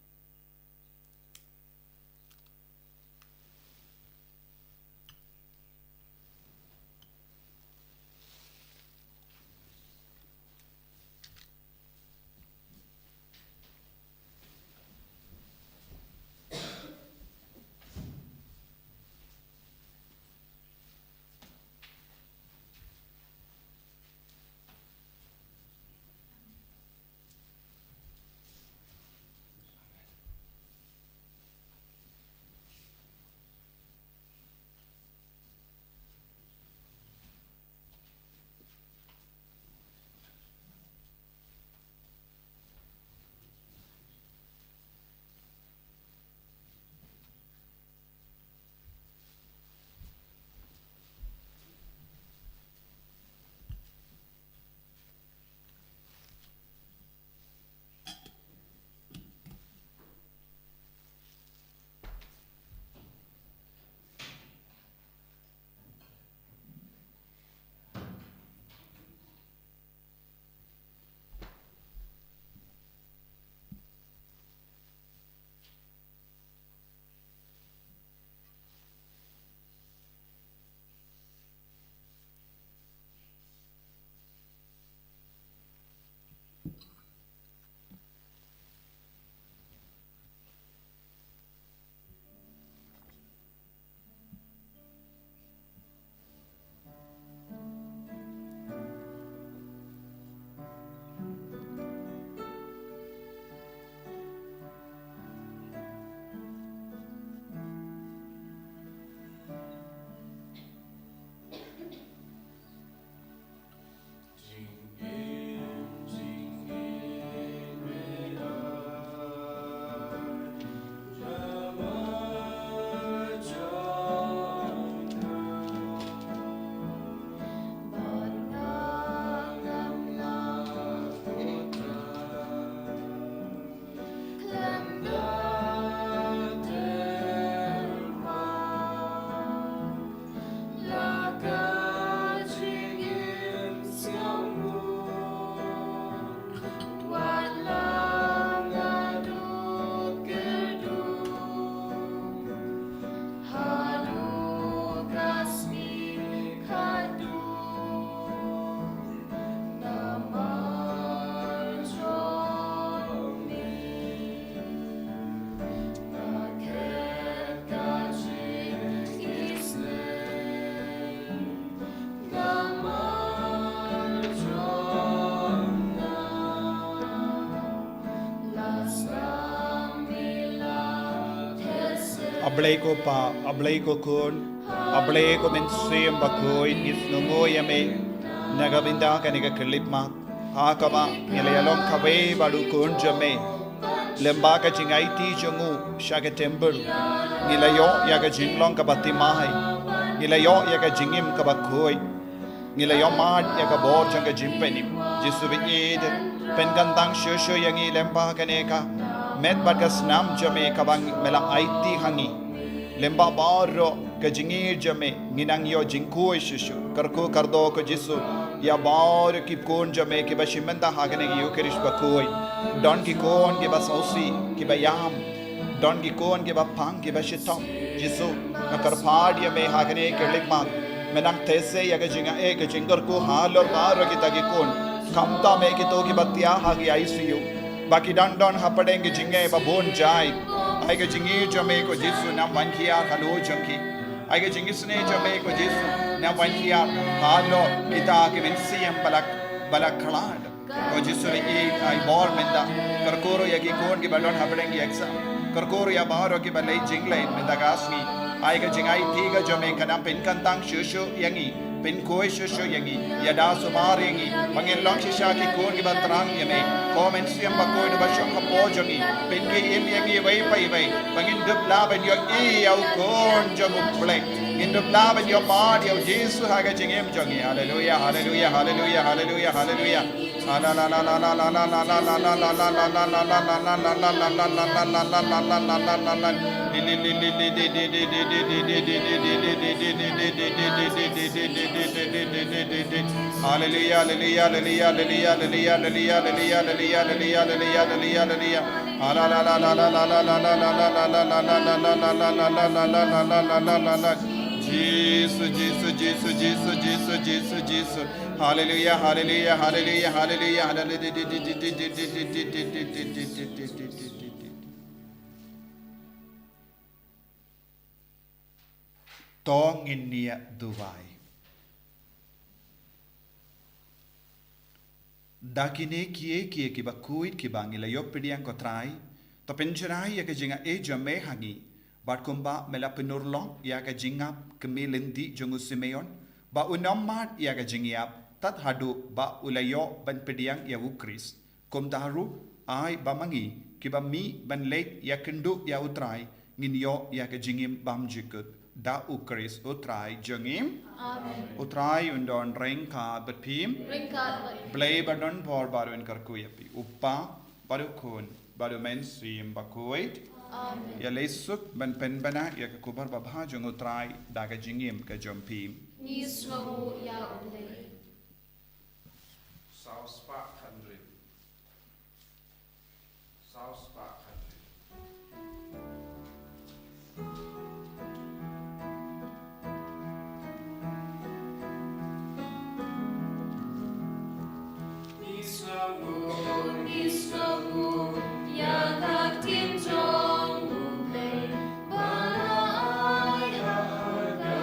A Blei ko Pa, a Blei ko Khun, a Blei ko Mynsiem Bakhuid, ngi sngewnguh ïa me na ka bynta kane ka khyllipmat. Ha kaba ngi la ïalong kawei bad u Khun jong me lyngba ka jingaiti jong u sha ka temple. Ngi la ïoh ïa ka jinglong kaba thymmai, ngi la ïoh ïa ka jingim kaba khuid. Ngi la ïohmad ïa ka bor jong ka jingpynim. Jisu ba ïeit, pynkyntang shuh shuh ïa ngi lyngba kane ka met bad ka snam jong me kaba me la aiti ha ngi. Lyngba baroh ka jingïeit jong me ngi nang ïoh jingkhuid shuh shuh. Kyrkhu kyrdoh ko Jisu ïa baroh ki khun jong me kiba shim bynta ha kane ka Eukharist bakhuid. Don ki khun kiba sngewsih, kiba ïam. Don ki khun kiba pang, kiba shitom. Jisu, nga kyrpad ïa me ha kane ka khyllipmat. Me nang teh se ïa ka jingaiei, ka jingkyrkhu halor baroh kita ki khun. Khamtam ïa kito kiba thiah ha ki I C U. Ba ki dang don hapdeng ki jingeh ba bun jait. Ai ka jingïeit jong me ko Jisu nang wan hiar halor jong ki. Ai ka jingisynei jong me ko Jisu nang wan hiar halor kita ki mynsiem ba la, ba la khlad. Ko Jisu ba ïeit, ai bor mynta. Kyrkhu ruh ïa ki khun kiba don hapdeng ki exam. Kyrkhu ruh ïa baroh kiba leit jingleit mynta ka sngi. Ai ka jingaiti ka jong me kan nang pynkyntang shuh shuh ïa ngi, pynkhuid shuh shuh ïa ngi. Ïada sumar ïa ngi ba ngin long shisha ki khun kiba thrang ïa me. Ko Mynsiem Bakhuid uba shong hapoh jong ngi, pynkhie im ïa ngi iwei pa iwei ba ngin dup lah ban ïohi ïa u Khun jong u Blei. Ngin dup lah ban ïohmad ïa u Jisu ha ka jingim jong ngi. Haleluia, haleluia, haleluia, haleluia, haleluia. Hallelujah, hallelujah, hallelujah. Jisu, Jisu, Jisu, Jisu, Jisu, Jisu, Jisu. Haleluya, haleluya, haleluya, haleluya, haleluya. To ngin ïa duwai. Da kine kiei kiei kiba khuid kiba ngi la ïoh pdiang ko Trai, to pynshai ïa ka jingaiei jong me ha ngi, bad kumba me la pynurlong ïa ka jingïap kmie lynti jong u Simeon, ba un ym mad ïa ka jingïap tad haduh ba u la ïoh ban pdiang ïa u Khrist. Kumta ruh, ai ba ma ngi kiba mih ban leit ïakynduh ïa u Trai, ngin ïoh ïa ka jingim bymjukut da u Khrist u Trai jong ngi. Amen. U Trai un don ryngkat bad phi. Ryngkat bad phi. Blei ba don bor baroh un kyrkhu ïa phi. U Kpa bad u Khun bad u Mynsiem Bakhuid. Amen. Ïaleh suk ban pynbna ïa ka khubor babha jong u Trai da ka jingim ka jong phi. Ngi sngewnguh ïa u Blei. Saw spah khyndai. Saw spah khyndai. Ngi sngewnguh, ngi sngewnguh ïa ka ktien jong u Blei ba la ai ha ka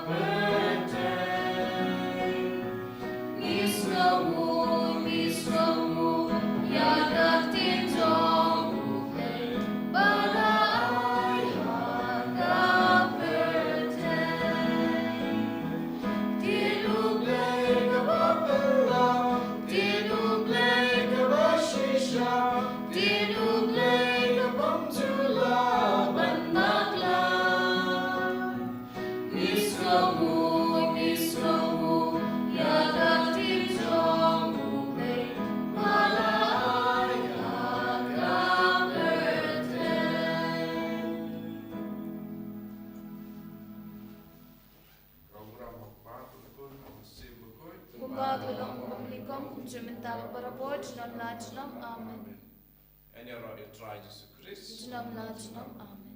pyrthei. Ngi sngewnguh, ngi sngewnguh ïa ka ktien jong u Blei ba la ai ha ka pyrthei. Ktien u Blei kaba phylla, ktien u Blei kaba shisha, ktien u Blei ka bym ju lah ban bakla. Ngi sngewnguh, ngi sngewnguh ïa ka ktien jong u Blei ba la ai ha ka pyrthei. Kumba ka long, kumba ka long, kumba ka long, kumba ka long. Amen. Ïaroh ïa u Trai Jisu Khrist. Junom la junom. Amen.